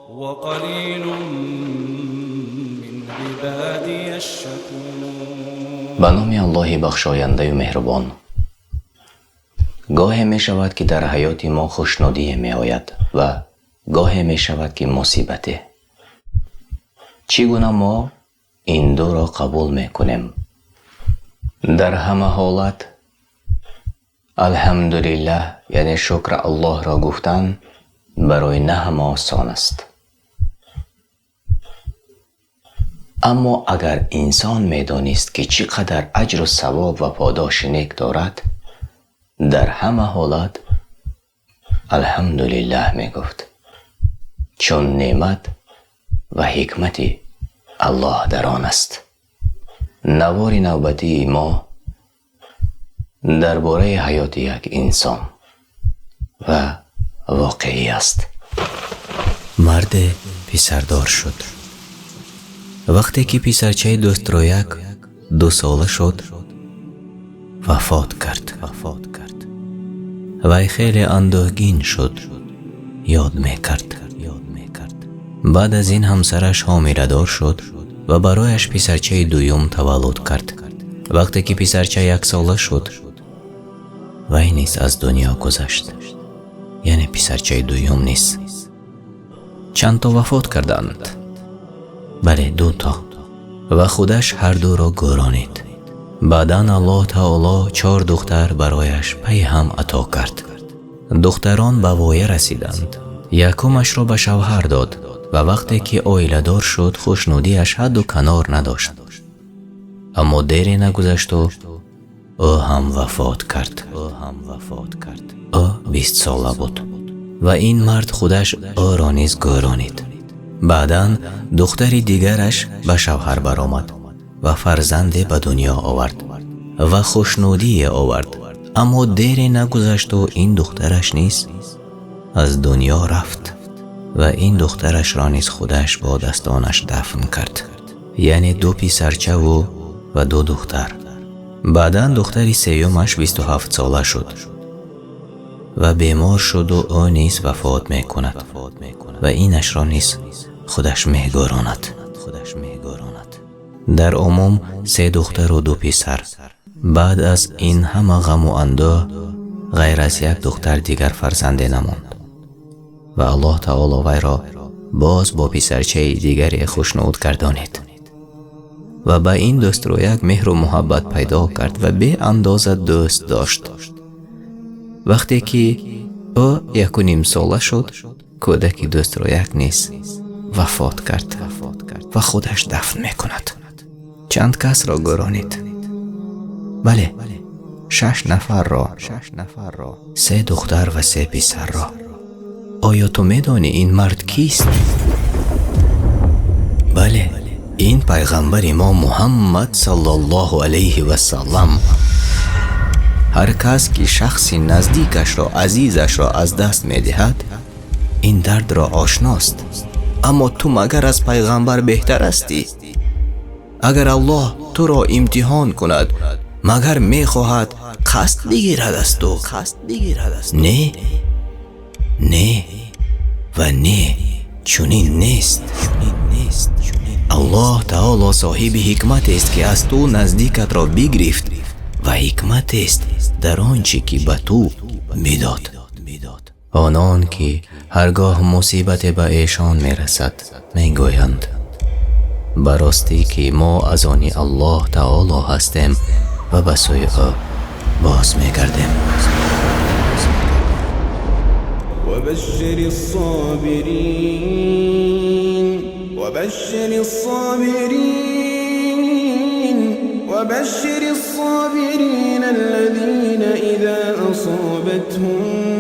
وقليل من عبادي الشكور. Ба номи Аллоҳи бахшояндаю меҳрубон. Гоҳе мешавад, ки дар ҳаёти мо хушнудие меояд ва гоҳе мешавад, ки мусибате. Чӣ гуна мо ин дуро қабул мекунем? Дар ҳама ҳолат алҳамдулиллаҳ, яъне шукр Аллоҳро гуфтан барои на ҳама осон аст. Аммо агар инсон медонист, ки чӣ қадар аҷру савоб ва подоши нек дорад, дар ҳама ҳолат алҳамдулиллаҳ мегуфт, чун неъмат ва ҳикмати Аллоҳ дар он аст. Навори навбатии мо дар бораи ҳаёти як инсон ва воқеӣ аст. Марде писардор шуд. Вақте ки писарчаи дӯстрӯяк 2 сола шуд, вафот кард. Вай хеле андӯҳгин шуд, ёд мекард. Баъд аз ин ҳамсараш ҳомиладор шуд ва барояш писарчаи дуюм таваллуд кард. Вақте ки писарча 1 сола шуд, вай низ аз дунё гузашт, яъне писарчаи дуюм низ. Чанд то вафот карданд? Бале, дуто. Ва худаш ҳардуро гӯронид. Баъдан Аллоҳ таоло чор духтар барояш пайи ҳам ато кард. Духтарон ба воя расиданд. Якумашро ба шавҳар дод ва вақте ки оиладор шуд, хушнудиаш ҳадду канор надошт. Аммо дере нагузашту ӯ ҳам вафот кард. Ӯ 20 сола буд ва ин мард худаш ӯро низ гӯронид. Баъдан духтари дигараш ба шавҳар баромад ва фарзанде ба дунё овард ва хушнудие овард. Аммо дере нагузашту ин духтараш низ аз дунё рафт ва ин духтарашро низ худаш бо дастонаш дафн кард, яъне ду писарчаву ва ду духтар. Баъдан духтари сеюмаш 27 сола шуд ва бемор шуду ӯ низ вафот мекунад ва инашро низ худаш мегӯронад. Дар умум се духтару ду писар. Баъд аз ин ҳама ғаму андӯҳ, ғайр аз як духтар дигар фарзанде намонд ва Аллоҳ таоло вайро боз бо писарчаи дигаре хушнуд гардонид ва ба ин дӯстрӯяк меҳру муҳаббат пайдо кард ва беандоза дӯст дошт. Вақте ки ӯ 1,5 сола шуд, кӯдаки дӯстрӯяк низ вафот кард ва худаш дафн мекунад. Чанд касро гӯронид? Бале, шаш нафарро, се духтар ва се писарро. Оё ту медонӣ, ин мард кист? Бале, ин пайғамбари мо Муҳаммад саллаллоҳу алайҳи васаллам. Ҳар кас ки шахси наздикашро, азизашро аз даст медиҳад, ин дардро ошност. Аммо ту магар аз пайғамбар беҳтар ҳастӣ? Агар Аллоҳ туро имтиҳон кунад, магар мехоҳад қасд бигирад аз ту? Не, не ва не, чунин нест. Аллоҳ таоло соҳиби ҳикматест, ки аз ту наздикатро бигирифт, ва ҳикматест дар он чӣ ки ба ту бидод. Онон ки ҳаргоҳ мусибате ба эшон мерасад, мегӯянд: ба ростӣ ки мо аз они Аллоҳ таоло ҳастем ва ба сӯи ӯ боз мегардем. وبشر الصابرين، وبشر الصابرين، وبشر الصابرين الذين إذا أصابتهم